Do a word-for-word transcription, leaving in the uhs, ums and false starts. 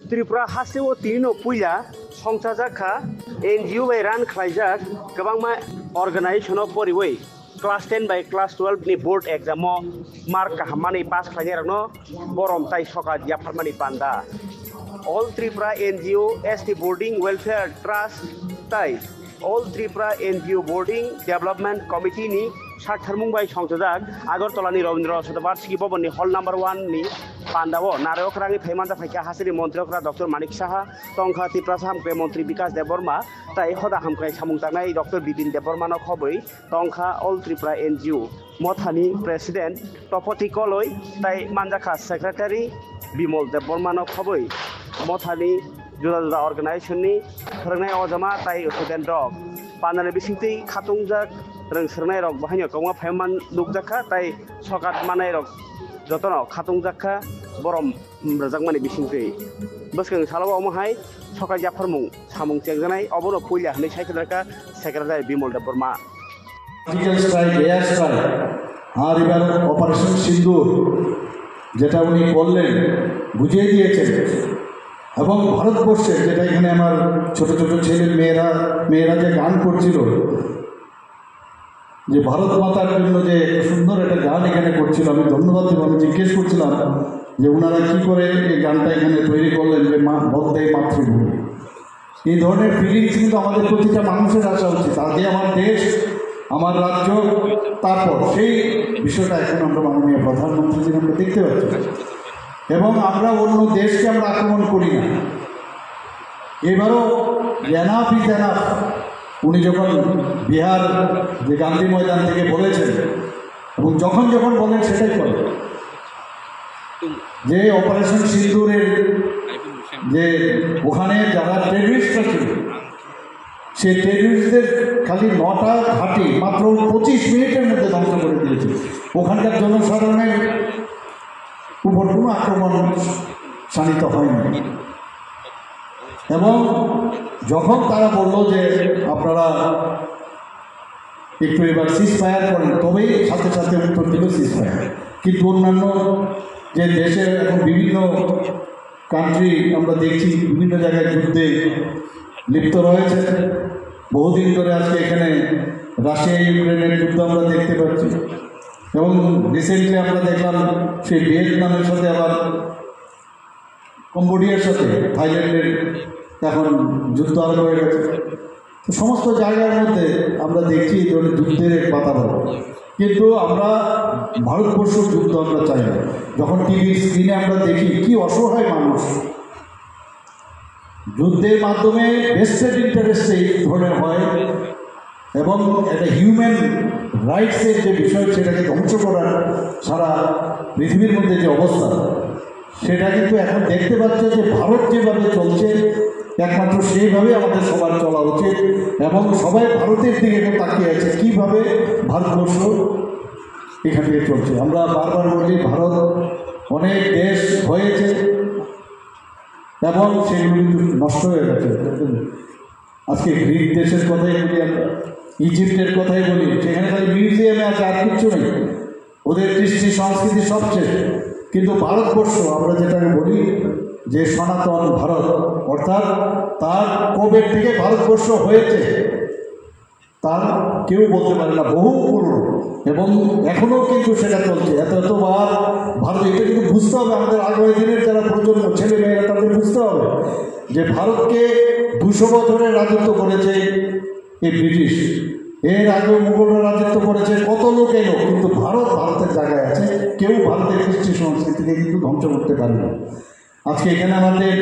Tripura hasteo tinino puila songchajak kha N G O bai run khlaijak kwbangma organization-o poriwi class ten bai class twelve ni board exam-o mark kaham manwi pass khlainairokno borom tai sokat yapharmani panda. All Tripura N G O, S T Boarding Welfare Trust tai All Tripura N G O Boarding Development Committee ni saktharmung bai songchajak Agartala ni Rabindra Rosada Barshiki Bhavan ni hall number one ni panda o narayok rangwi phaimanjak phaikha hasteni montri okra Doctor Manik Saha, tongkha Tiprasa hamkrai montri Bikas Debbarma tai hoda hamkrai samung tangnai Doctor Bipin Debbarma no khobwi tongkha All Tripura N G O mothani president Topoti Koloi tai manjakha secretary Bimol Debbarma no khobwi mothani juda juda organization ni phwrwngnai ojama tai student rok pandani bisingtwi khatungjak rwng swrwngnai rok bahaino kwbangma phaiman nukjakha tai sokat manai rok jotono khatungjak kha borom rwjakmani bisingtwi bwskang salo omo hai sokat yapharmung samung chengjaknai obono puila hwnwi sai khwlaikha secretary Bimol Debbarma. Surgical strike, air strike, আর এবার operation সিন্দুর, যেটা উনি করলেন, বুঝিয়ে দিয়েছেন। এবং ভারতবর্ষে, যেটা এখানে আমার ছোট ছোট ছেলে মেয়েরা, মেয়েরা যে গান করছিল, যে ভারত মাতার জন্য যে একটা সুন্দর একটা গান এখানে করছিল, আমি ধন্যবাদ দেবো। আমি জিজ্ঞেস করছিলাম যে ওনারা কি করে এই গানটা এখানে তৈরি করলেন, যে মা, বন্দে মাতৃভূমি। এই ধরনের ফিলিংস কিন্তু আমাদের প্রতিটা মানুষের আসা উচিত। আগে আমার দেশ, আমার রাজ্য, তারপর সেই বিষয়টা এখন আমরা মাননীয় প্রধানমন্ত্রীজির আমরা দেখতে পাচ্ছি। এবং আমরা অন্য দেশকে আমরা আক্রমণ করি না। এবারও এনাফ ইজ এনাফ। উনি যখন বিহার যে গান্ধী ময়দান থেকে বলেছেন এবং যখন যখন বলেন সেটাই করেন, যে অপারেশন সিন্দুরের যে ওখানে যারা টেররিস্টরা ছিল, সেই টেররিস্টদের খালি নটা ঘাঁটি মাত্র পঁচিশ মিনিটের মধ্যে ধ্বংস করে দিয়েছে। ওখানকার জনসাধারণের উপর কোনো আক্রমণ শানিত হয়নি। এবং যখন তারা বলল যে আপনারা একটু এবার সিজ ফায়ার করেন, তবেই সাথে সাথে উত্তর দিল সিজ ফায়ার। কিন্তু অন্যান্য যে দেশে এখন বিভিন্ন কান্ট্রি আমরা দেখছি বিভিন্ন জায়গায় যুদ্ধে লিপ্ত রয়েছে। বহুদিন ধরে আজকে এখানে রাশিয়া ইউক্রেনের যুদ্ধ আমরা দেখতে পাচ্ছি। এবং রিসেন্টলি আমরা দেখলাম সেই ভিয়েতনামের সাথে আবার কম্বোডিয়ার সাথে থাইল্যান্ডের এখন যুদ্ধ আরম্ভ হয়ে গেছে। তো সমস্ত জায়গার মধ্যে আমরা দেখছি এই ধরনের যুদ্ধের এক বাতাবরণ, কিন্তু আমরা ভারতবর্ষের যুদ্ধ আমরা চাই না। যখন টিভির স্ক্রিনে আমরা দেখি কি অসহায় মানুষ, যুদ্ধের মাধ্যমে ভেস্টেড ইন্টারেস্ট এই ধরনের হয় এবং একটা হিউম্যান রাইটসের যে বিষয় সেটাকে ধ্বংস করার সারা পৃথিবীর মধ্যে যে অবস্থা, সেটা কিন্তু এখন দেখতে পাচ্ছে যে ভারত যেভাবে চলছে, একমাত্র সেইভাবেই আমাদের সবার চলা উচিত এবং সবাই ভারতের দিকে এখন তাকিয়ে আছে কিভাবে ভারতবর্ষ এখান থেকে চলছে। আমরা বারবার বলি ভারত অনেক দেশ হয়েছে এবং সেগুলো কিন্তু নষ্ট হয়ে গেছে। আজকে গ্রিক দেশের কথাই বলি আমরা, ইজিপ্টের কথাই বলি, সেখানে খালি মিউজিয়ামে আছে, আর কিচ্ছু নেই। ওদের কৃষ্টি সংস্কৃতি সব শেষ। কিন্তু ভারতবর্ষ, আমরা যেটাকে বলি যে সনাতন ভারত, অর্থাৎ তার কবে থেকে ভারতবর্ষ হয়েছে, তার কেউ বলতে পারে না, বহু পুরনো। এবং এখনো কিন্তু সেটা চলছে। এত এতবার ভারত, এটা কিন্তু বুঝতে হবে আমাদের আগামী দিনের যারা প্রজন্ম, ছেলে মেয়েরা, তাদের বুঝতে হবে যে ভারতকে দুশো বছরের রাজত্ব করেছে এই ব্রিটিশ, এর আগেও মুঘলরা রাজত্ব করেছে, কত লোক এলো, কিন্তু ভারত ভারতের জায়গায় আছে। কেউ ভারতের কৃষ্টি সংস্কৃতিকে কিন্তু ধ্বংস করতে পারেনি। আজকে এখানে আমাদের